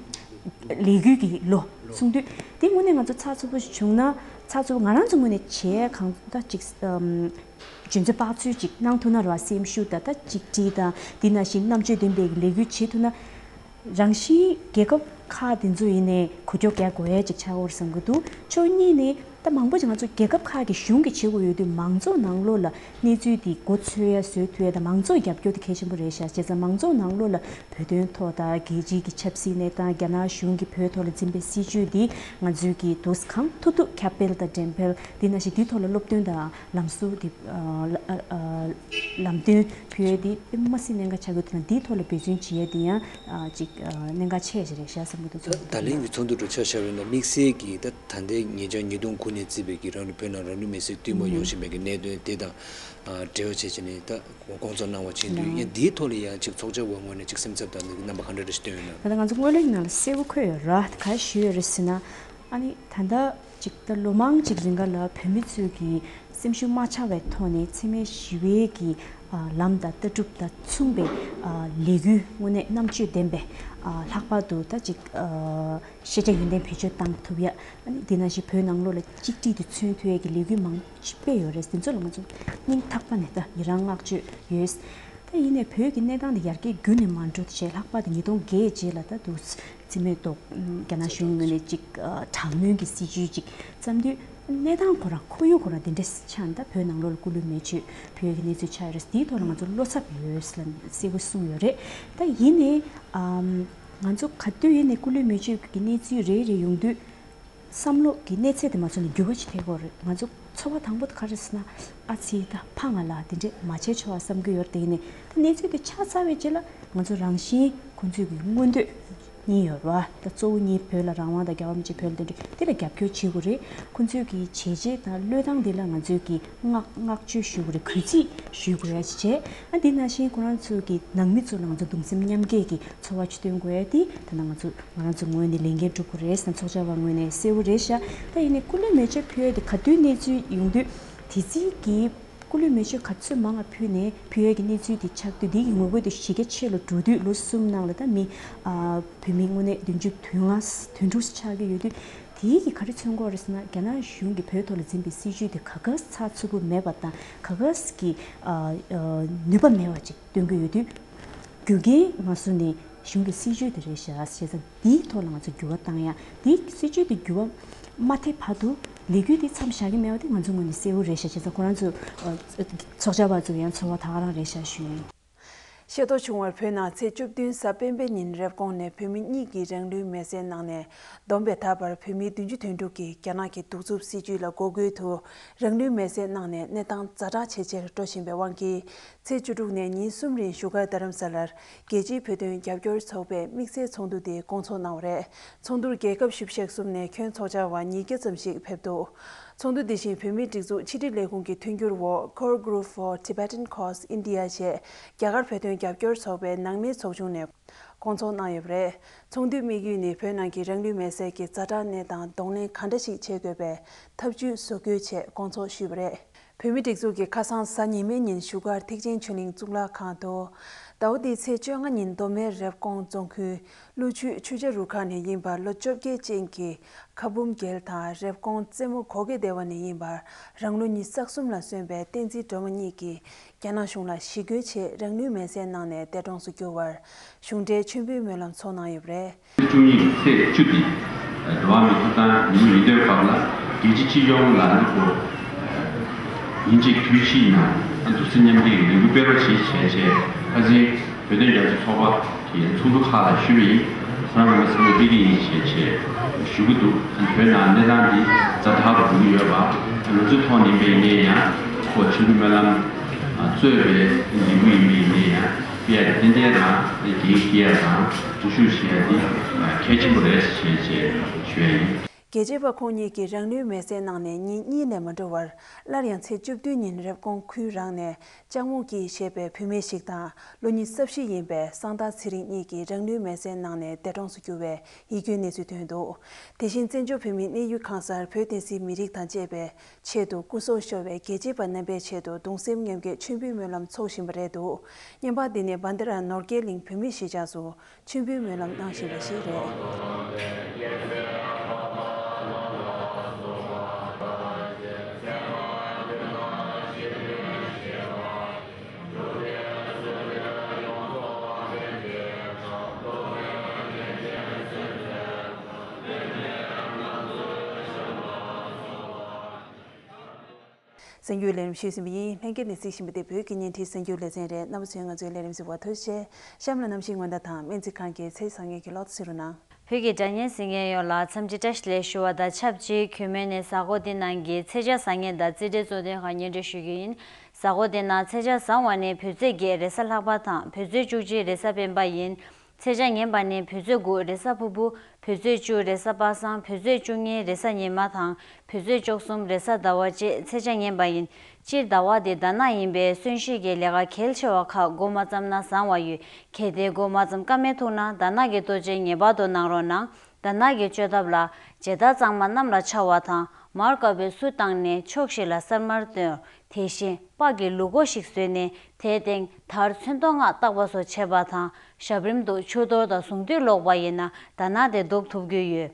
ལས་འགུལ་གྱི་ལོ་གསུངས་དུས། དེ་དངོས་གནས་ང་ཚོ་ཚགས་ཚུད་པོ་ཞིག་བྱུང་ན། ཚགས་ཚུད་པོ་ང་རང་ཚོ་ངོས་ནས་བྱས་གང་ད་ཅིག་ཨམ། འཇོན་ཚོད་དཔག་ཚོད་ཅིག་གནང་ཐུབ་ན་ར། སེམས་ཤུགས་དང་ད་གཅིག་སྒྲིལ་དང་དེ་ནང་བཞིན་རྣམ་དཔྱོད་ལྡན་པའི་ལས་འགུལ་བྱེད་ཐུབ་ན། རང་བཞིན་རྒྱལ་ཁབ་ཁག་དེ་ཚོ་ཡིན་ནའི་འགུལ་སྐྱོད་རྒྱག་དགོས་ཡས་ཅིག་ཆགས་འོར་བསམ་གྱི་འདུག་ཕྱོགས་གཉིས་ནས་ད་མང་པོ་ཅིག་ང་ཚོ་རྒྱལ་ཁབ་ཁག་གི་གཞུང་གིས་བྱེད་དགོས་ཡོད་དུས། མང་ཚོགས་ནང་ལོགས་ལ་གནས་ཚུལ་དེ་མགོ་འཚོས་ཡ་བཟོ་ཐུབ་ཡ་དང་། མང་ཚོགས་རྒྱབ་སྐྱོར་དེ་གལ་ཆེན་པོ་རེད་ཤག་བྱས་ཙང་མང་ཚོགས་ནང་ལོགས་ལ་བོད་དོན་ཐོག་དང་རྒྱལ་སྤྱིའི་གི་ཆབ་སྲིད་གནས་སྟངས། རྒྱ་ནག་གཞུང་གིས་བོད་ཐོག་ལ་འཛིན་པའི་སྲིད་བྱུས་འདི་ང་ཚོས་ཀྱིས་འདུག་སེ་གང་ཐུབ་ཐུབ་ཁྱབ་སྤེལ་དང་འགྲེམས་སྤེལ། འདི་ནང་བཞིན་འདིའི་ཐོག་ལ་སློབ་སྟོན་དང་ལམ་སྲོལ་འདི་ཨ་ཨ་ལམ་སྟོན་ཕུལ་ཡས་འདི་དཔེ་མ་སྲིད་གནད་འགག་ཆགས་ཀྱི་འདུག་ན། འདིའི་ཐོག་ལ་འབད་བརྩོན་བྱེད་ཡས་འདི་ཡང་ཨ་ཅིག་ཨ་གནད་འགག་ཆེ་ཞིག་རེད་ཤག་བསམ་གྱི་འདུག་ད་ད་ལན་གྱི་ཚོགས་འདུ་གྲོས་ཆ་བཞག་པ་ཡིན་ན། དམིགས་བསལ་གྱིས་ད་ད་ལྟའི་ཉེ་ཆར་ཉིས་སྟོང་དགུ་ནས་བརྩིས་པའི་གི་རང་ལུས་བོད་ནང་རང་ལུས་མེར་སྲེག་བསྟུད་མར་ཡོང་བཞིན་པའི་གི་གནད་དོན་དེ་དང་ཨ་འབྲེལ་བ་བྱས་བྱས་ནས་ད་དགོངས་ཚུལ་གནང་བ་བྱས་དུས། ཡང་འདིའི་ཐོག་ལ་ཡང་ཅིག་ཚོགས་བཅར་བ་ངོས་ནས་ཅིག་སེམས་འཚབ་དང་ནི་རྣམ་པ་ག་འདྲ་འདྲ་ཞིག་བཏོན་ཡོད་ན། ད་ལྟ་ང་ཚོ་སྔོན་གླེང་ནང་ལ་གསལ་པོ་འཁོད་ཡོད་ར། ག་རེ་ཞུས་ཡོད་རེད་ཟེར་ན། ཨ་ནི་ད་ལྟ་ཅིག་ད་ལོ་མང་ཅིག་རིང་ག་ལ་བོད་མི་ཚོས་ཀྱི་སེམས་ཤུགས་མ་ཆག་པའི་ཐོག་ནས་འཚེ་མེད་ཞི་བའི་གི་ཨ་ལམ་དང་ལྟ་གྲུབ་དང་མཚུངས་པའི་ཨ་ལས་འགུལ་དངོས་གནས་རྣམ་དཔྱོད་ལྡན་པའི་ཨ་ལྷག་པར་དུ་ད་ཅིག་ཨ་ཤེས་བྱ་ཡོན་ཏན་བེད་སྤྱོད་བཏང་ཐུབ་ཡ། ཨ་ནི་དེ་ནང་བཞིན་བོད་ནང་ལོགས་ལ་གཅིག་སྒྲིལ་དུ་མཚོན་ཐུབ་ཡ་གི་ལས་འགུལ་མང་ཅིག་སྤེལ་ཡོད་རེད། དེ་ཚོ་ལ་ང་ཚོ་སྙིང་ཐག་པ་ནས་ད་ཡི་རང་བསྔགས་བརྗོད་ཡོད། ད་ཡིན་ནའི་བོད་ཀྱི་གནས་སྟངས་དེ་ཡར་རྒྱས་རྒྱུན་ནས་མ་འགྲོ་བྱས། ལྷག་པར་དུ་ཉིས་སྟོང་བརྒྱད་རྗེས་ལ་ད་དུ་རྩིས་མེད་ཐོག་རྒྱ་ནག་གཞུང་ངོས་ནས་ཅིག་ཨ་དྲག་གནོན་གྱི་སྲིད་ཇུས་ཅིག་བརྩམས་དུས། གནས་སྟངས་ཁོ་རང་ཁོར་ཡུག་ཁོ་རང་དེ་འདྲས་ཆགས་ནས། ད་བོད་ནང་ལོགས་ལ་སྐུ་ལུས་མེ་མཆོད་ཕུལ་ཡས་ཀྱི་གནས་ཚུལ་ཆགས་ཡོད་རེད། དེའི་ཐོག་ལ་ང་ཚོ་བློ་འཚབ་ཡོད་ཟེར་ལ་གསལ་པོ་གསུངས་ཡོད་རེད། ད་ཡིན་ནའི་ཨམ་ང་ཚོ་ག་དུས་ཡིན་ནའི་སྐུ་ལུས་མེ་མཆོད་ཀྱི་གནས་ཚུལ་རེ་རེ་ཡོང་དུས། བསམ་བློ་གི་གནས་ཚད་དེ་མ་ཚོར་ནས་འགྱུར་བ་ཞིག་ཐེབས་ཀྱི་ཡོད་རེད། ང་ཚོ་ཚོར་བ་དང་པོ་དེ་ག་རེ་ཟེར་ན། ཨ་ཙི། ད་ཕངས་ང་ལ་དེ་འདྲས་མ་བྱས་ཆོག་ཨ་བསམ་གྱི་ཡོད་རེད། དེ་ཡིན་ནའི་ད་གནས་ཚུལ་དེ་ཆགས་ཚར་བའི་རྗེས་ལ་ང་ཚོ་རང་བཞིན་ཁོང་ཚོས་ཀྱི་མངོན་འདོད་གཉིས་ཡོད་རེད་བ། ད་གཙོ་བོ་གཉིས། བོད་ལ་རང་དབང་དང་རྒྱལ་བ་རིན་པོ་ཆེའི་བོད་ལ་དེ་འདྲས་དེ་ལ་རྒྱབ་སྐྱོར་བྱེད་དགོས་རེད། ཁོང་ཚོས་ཀྱི་བྱས་རྗེས་དང་བློས་བཏང་དེ་ལ་ང་ཚོས་ཀྱི་བསྔགས་བསྔགས་བརྗོད་ཞུ་དགོས་རེད། གུས་བརྩི་ཞུ་དགོས་རེད་བྱས། ཨ་འདི་ནང་བཞིན་ཁོ་རང་ཚོ་གི་ནང་མི་ཚོ་ལ་ང་ཚོ་གདུང་སེམས་མཉམ་སྐྱེད་ཀྱི་ཚོར་བ་ཅིག་སྟོན་དགོས་ཡ་དེ་ད་ལྟ་ང་ཚོ་ང་རང་ཚོ་ངོས་ནས་ལས་འགན་སྒྲུབ་དགོས་རེད་བསམ། ཚོགས་བཅར་བ་ངོས་ནས་གསལ་བོ་རེད་ཤག་ད་ཡིན་ནའི་སྐུ་ལུས་མེ་མཆོད་ཕུལ་ཡ་དེ་ག་དུས་གནས་ཚུལ་ཡོང་དུས། དེ་རྩིས་ཀྱི་སྐུ་ལུས་མེ་མཆོད་ག་ཚོད་མང་ང་ཕུལ་ནས་ཕུལ་ཡ་གི་གནས་ཚུལ་དེ་ཆགས་དུས། དེ་གི་ངོ་རྒོལ་དེ་གཞི་རྒྱ་ཆེ་རུ་འགྲོ་དུས། ལོ་གསུམ་ནང་ལ་ད་མི་ཨ་བོད་མི་དངོས་གནས་བདུན་ཅུ་དོན་ལྔ་དོན་དྲུག་ཆགས་ཀྱི་ཡོད་དུས། དེའི་གི་ག་རེ་མཚོན་གྱི་ཡོད་རེད་ཟེར་ན། རྒྱ་ནག་གཞུང་གིས་བོད་ཐོག་ལ་འཛིན་པའི་སྲིད་བྱུས་དེ་ག་ག་ཚགས་ཚུད་པོ་མེད་པ་དང་། ག་ག་གི་ཨ་ཨ་ནུས་པ་མེད་པ་ཅིག་སྟོན་གྱི་ཡོད་དུས། རྒྱུ་རྐྱེན་མ་བཟོ་ནས་གཞུང་གི་སྲིད་བྱུས་དེ་རེད་ཤག་བྱས་ཙང་དེའི་ཐོག་ལ་ང་ཚོ་འགྱུར་བ་བཏང་ཡ། དེའི་སྲིད་བྱུས་དེ་འགྱུར་བ་མ་ཐེབས་བར་དུ་ ལས་འགུལ་འདི་མཚམས་བཞག་གི་མེད་པ་དེ་ང་ཚོའི་ངོས་ནས་གསལ་པོ་རེད་ཤག་བྱས་ཙང་ཁོ་རང་ཚོ་ཚོགས་བཅར་བ་ཚོ་ཡང་ཚོར་བ་ད་ག་རང་རེད་ཤག་ཞུ་ཡིན། ཤེས་རྟོགས་བྱུང་བར་བོད་ནང་ཚེས་བཅུ་བདུན་གཟའ་སྤེན་པའི་ཉིན་རེབ་གོང་ནས་བོད་མི་གཉིས་ཀྱིས་རང་ལུས་མེར་སྲེག་གནང་ནས་བསྡོམས་པས་ད་བར་བོད་མི་བདུན་ཅུ་དོན་དྲུག་གིས་རྒྱ་ནག་གི་གདུག་རྩུབ་སྲིད་བྱུས་ལ་ངོ་རྒོལ་དུ་རང་ལུས་མེར་སྲེག་གནང་ནས་གནས་སྟངས་ཛ་དྲག་ཇེ་ཆེར་འགྲོ་བཞིན་པའི་དབང་གིས། ཚེས་བཅུ་དྲུག་ནས་ཉིན་གསུམ་རིང་བཞུགས་སྒར་རྡ་རམ་ས་ལར་རྒྱལ་སྤྱིའི་བོད་དོན་རྒྱབ་སྐྱོར་ཚོགས་པས་དམིགས་བསལ་ཚོགས་འདུ་དེ་སྐོང་ཚོགས་གནང་བ་རེད། ཚོགས་འདུར་རྒྱལ་ཁབ་བཞི་བཅུ་ཞེ་གསུམ་ནས་ཁྱོན་ཚོགས་བཅར་བ་ཉིས་བརྒྱ་ཙམ་ཞིག་ཕེབས་འདུག་ཚོགས་འདུ་འདི་བཞིན་བོད་མིའི་སྒྲིག་འཛུགས་ཕྱི་དྲིལ་ལས་ཁུངས་ཀྱི་མཐུན་འགྱུར་འོག་Core Group for Tibetan Cause India ཞེས་རྒྱ་གར་བོད་དོན་རྒྱབ་སྐྱོར་ཚོགས་པའི་ནང་མིའི་ཚོགས་ཆུང་ནས་སྐོང་ཚོགས་གནང་ཡོད་པ་རེད། ཚོགས་འདུའི་དམིགས་ཡུལ་ནི་བོད་ནང་གི་རང་ལུས་མེར་སྲེག་གི་ཛ་དྲག་གནས་སྟངས་གདོང་ལེན་ག་འདྲ་ཞིག་བྱེད་དགོས་པའི་ཐབས་ཇུས་བཟོ་དགོས་ཆེད་སྐོང་ཚོགས་ཞུས་པ་རེད། བོད་མིའི་སྒྲིག་འཛུགས་ཀྱིས་ཁ་སང་གཟའ་ཉི་མའི་ཉིན་བཞུགས་སྒར་ཐེག་ཆེན་ཆོས་གླིང་གཙུག་ལག་ཁང་དུ། ཟླ་བ་འདིའི་ཚེས་བཅོ་ལྔ་ཉིན་མདོ་སྨད་རེབ་གོང་རྫོང་ཁུལ་ཀླུ་ཆུ་ཆོས་རྒྱལ་རུ་ཁག་ནས་ཡིན་པ་ལོ་བཅོ་བརྒྱད་ཅན་གྱི་ཁ་འབུམ་རྒྱལ་དང་རེབ་གོང་རྩེ་མོ་གོ་གེ་སྡེ་བ་ནས་ཡིན་པ་རང་ལོ་ཉི་ཤུ་རྩ་གསུམ་ལ་སོན་པའི་བསྟན་འཛིན་སྒྲོལ་མ་གཉིས་ཀྱིས་རྒྱ་ནག་གཞུང་ལ་ཞི་རྒོལ་ཆེད་རང་ལུས་མེར་སྲེག་གནང་ནས་འདས་གྲོངས་སུ་གྱུར་བར་གཞུང་འབྲེལ་མཆོད་འབུལ་སྨོན་ལམ་ཚོགས་གནང་ཡོད་པ་རེད། བཅུ་གཉིས་ཚེས་བཅུ་འདི་འགྲོ་བ་མིའི་ཐོབ་ཐང་ཉིན་མོ་ཡིན་དུས་སྐབས་ལ་རྒྱལ་སྤྱི་སྤྱི་ཡོངས་ལ་ནི་གོ་ཉིན་གཅིག་དུས་གཅིག་ནང་འདུག་སེ་མཉམ་འབྲེལ་གྱི་ལས་འགུལ་སྤེལ་རོགས་བྱེད་ཞེས་བྱས་ཁ་སང་བོད་དོན་རྒྱབ་སྐྱོར་ཚོགས་པ་གི་ཚོགས་འདུ་ཁག་ལ་ཞུས་པ་ཡིན། ཁོ་རང་ངོས་ནས་སེམས་ཁུར་སྤེལ་གྱི་ཡིན་ཞེས་བྱས་ཞུ་གི་འདུག་བོད་ནང་གནས་སྟངས་འདི་ཛ་དྲག་ཏུ་འགྲོ་གི་ཡོད་པ་ང་ཚོའི་ཐོག་ནས་ཡིན་པ་ཡིན་ན་ཡང་ཁོ་མཆོད་འབུལ་སྨོན་ལམ་གཙོས་པའི་ལས་འགུལ་ཡིན་པ་ཡིན་ན་ཡང་། སྤེལ་ཡ་དེ་ཏན་ཏན་རང་རྒྱལ་སྤྱི་ཡ་དང་འཛུལ་ཞུགས་བྱེད་ཡ་དེ་གལ་ཆེན་པོ་རེད་ཞེས་བྱས་ཞུ་ཡ་ཡིན། རྒྱལ་གཅེས་པ་ཁོང་ཉིད་ཀྱིས་རང་ལུས་མེར་སྲེག་གནང་ནས་ཉིན་གཉིས་ལས་མ་འགྲོ་བར་སླར་ཡང་ཚེས་བཅུ་བདུན་ཉིན་རེབ་གོང་ཁུལ་རང་ནས་ལྕགས་མོ་སྐྱིད་ཞེས་པའི་བུད་མེད་ཞིག་དང་ལོ་ཉི་ཤུ་རྩ་བཞི་ཡིན་པའི་གསང་བདག་ཚེ་རིང་གཉིས་ཀྱིས་རང་ལུས་མེར་སྲེག་གནང་ནས་འདས་གྲོངས་སུ་གྱུར་བའི་ཡིད་སྐྱོའི་གནས་ཚུལ་ཐོན་འདུག་དེ་བཞིན་བཙན་བྱོལ་བོད་མིའི་གནས་ཡུལ་ཁང་གསར་བོད་བསྟན་སྲིད་མི་རིགས་དང་བཅས་པའི་ཆེད་དུ་སྐུ་སྲོག་ཤོར་བའི་རྒྱལ་གཅེས་པ་རྣམ་པའི་ཆེད་དུ་གདུང་སེམས་མཉམ་སྐྱེད་མཆོད་འབུལ་སྨོན་ལམ་འཚོགས་བཞིན་པ་རེད་འདུག་བརྙན་པར་འདི་ནི་བྷན་དྷ་ར་ནོར་རྒྱས་གླིང་བོད་མིའི་གཞིས་ཆགས་སུ་མཆོད་འབུལ་སྨོན་ལམ་གནང་བཞིན་པ་ཞིག་རེད། གསར་འགྱུར་ལས་རིམ་ཞུས་ཟིན་པ་ཡིན། ལྷན་རྒྱས་ནས་གཟིགས་བཞིན་པ་དེ་བོད་ཀྱི་བརྙན་འཕྲིན་གསར་འགྱུར་ལེ་ཚན་རེད། རྣམ་པ་ཚོས་ང་ཚོའི་ལས་རིམ་གཟིགས་པར་ཐུགས་རྗེ་ཆེ། གཤམ་ལ་གནམ་གཤིས་སྔོན་བརྡ་དང་སྨན་རྩིས་ཁང་གི་ཚེས་བཟང་ངན་གྱི་གློག་བརྙན་གཟིགས་རོགས་གནང་། བོད་ཀྱི་སྒྲ་སྙན་གཟིགས་མཁན་ཡོངས་ལ་འཚམས་འདྲི་བཀྲ་ཤིས་བདེ་ལེགས་ཞུ་བ་དང་ཆབས་ཅིག་གུས་མོ་ནས་གཟའ་འཁོར་འདི་ནང་གི་ཚེས་ཆ་བཟང་ངན་དང་རྩིས་འབྲས་གཙོ་དོན་ཁག་སྙན་སྒྲོན་ཞུ་རྒྱུ་ཡིན། གཟའ་འཁོར་འདི་ནང་ཚེས་ཆ་བཟང་བ་ནི་བོད་ཚེས་བརྒྱད་རེས་གཟའ་ལྷག་པ་དང་བོད་ཚེས་བཅུ་གཅིག་རེས་གཟའ་སྤེན་པ་ཡིན། ཚེས་ཆ་ངན་པ་ནི་བོད་ཚེས་དགུ་རེས་གཟའ་ཕུར་བུ། བོད་ཚེས་བཅུ་རེས་གཟའ་པ་སངས། བོད་ཚེས་བཅུ་གཉིས་རེས་གཟའ་ཉི་མ་དང་། བོད་ཚེས་བཅུ་གསུམ་རེས་གཟའ་ཟླ་བ་བཅས་ཚེས་ཆ་ངན་པ་ཡིན། སྤྱིར་ཟླ་བ་འདི་ཟླ་ནག་ཡིན་པས་གསོན་གཤིན་གྱི་ལས་ཀ་གལ་ཆེ་བ་ཁག་འགོ་མ་བརྩམས་ན་བཟང་བ་ཡོད། གལ་ཏེ་འགོ་མ་བརྩམས་ཀ་མེད་ཐུག་ན་ཟླ་ནག་གི་གཏོ་བཅོས་ངེས་པར་དུ་གནང་རོགས་གནང་། ཟླ་ནག་གི་བཅོས་ཐབས་ལ། མཇལ་དར་གཙང་མ་གནམ་ལ་འཕྱར་བ་དང་མར་དཀར་པོའི་སུ་བཏང་ནས་ཕྱོགས་བཞི་ལ་གསར་མར་བཏོན། དེ་བཞིན་སྤགས་ཀྱི་ལུག་མགོ་ཞིག་བཟོས་ནས་དེའི་སྟེང་དར་ཚོན་མདོག་ལྔ་བཏགས་པ་སོགས་བྱེད་པ་དང་ཞབས་རིམ་དུ་ཆུ་གཏོར་དང་གཟུངས་འདུས་ཀློག་པ་ཡིན་ན་ཟླ་ནག་དེ་ཟློག་ཐུབ་ཀྱི་ཡོད།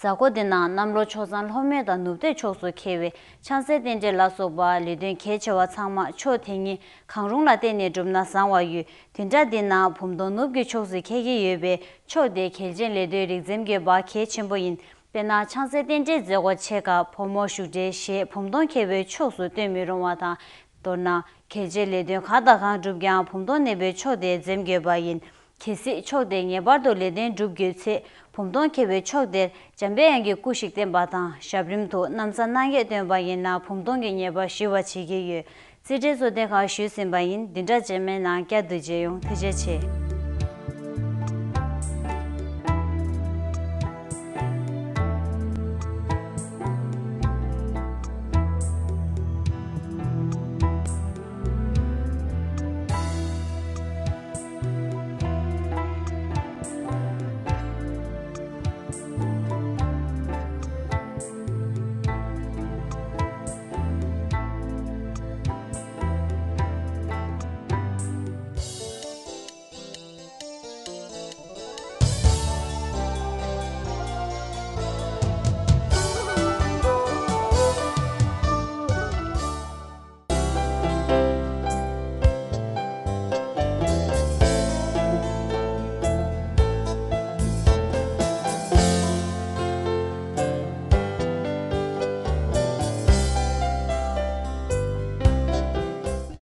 གཟའ་འཁོར་འདི་ནང་གནམ་ལོ་ཆ་ཚང་ལྷོ་སྨད་དང་ནུབ་སྟོད་ཕྱོགས་སུ་འཁེལ་བའི་ཆང་སའི་རྟེན་འབྲེལ་ལ་སོགས་པ་ལས་དོན་གལ་ཆེ་བ་ཚང་མ་ཕྱོགས་དེ་གཉིས་གང་རུང་ལ་བརྟེན་ནས་བསྒྲུབས་ན་བཟང་བ་ཡོད། དེ་འདྲ་འདི་ནང་བུམ་སྟོང་ནུབ་ཀྱི་ཕྱོགས་སུ་འཁེལ་གྱི་ཡོད་པས་ཕྱོགས་དེའི་གལ་ཆེན་ལས་དོན་རིག་འཛིན་གྱི་བག་གལ་ཆེན་པོ་ཡིན། དཔེར་ན་ཆང་སའི་རྟེན་འབྲེལ་མཛད་སྒོ་ཆེ་ཁག་ཕོ་མོ་བཞུགས་གྲལ་ཞེས་བུམ་སྟོང་འཁེལ་བའི་ཕྱོགས་སུ་སྟོན་མི་རུང་བ་དང་། མདོར་ན་གལ་ཆེའི་ལས་དོན་གང་དང་གང་བསྒྲུབ་ཀྱང་བུམ་སྟོང་གནས་པའི་ཕྱོགས་དེར་འཛེམ་དགོས་པ་ཡིན། གལ་སྲིད་ཕྱོགས་དེར་ངེས་པར་དུ་ལས་དོན་བསྒྲུབ་དགོས་ཚེ་བུམ་སྟོང་འཁེལ་བའི་ཕྱོགས་དེར་འཇམ་པའི་དབྱངས་ཀྱི་སྐུ་ཞིག་བསྟན་པ་དང་ཞབས་རིམ་དུ་གནམ་ས་སྣ་བརྒྱད་བཏོན་པ་ཡིན་ན་བུམ་སྟོང་གི་ཉེས་པ་ཞི་བ་བྱེད་ཀྱི་ཡོད། རྩིས་འབྲས་གཙོ་དོན་ཁག་ཞུས་ཟིན་པ་ཡིན། འདི་འདྲ་རྗེས་མའི་ནང་བསྐྱར་དུ་མཇལ་ཡོང་། ཐུགས་རྗེ་ཆེ།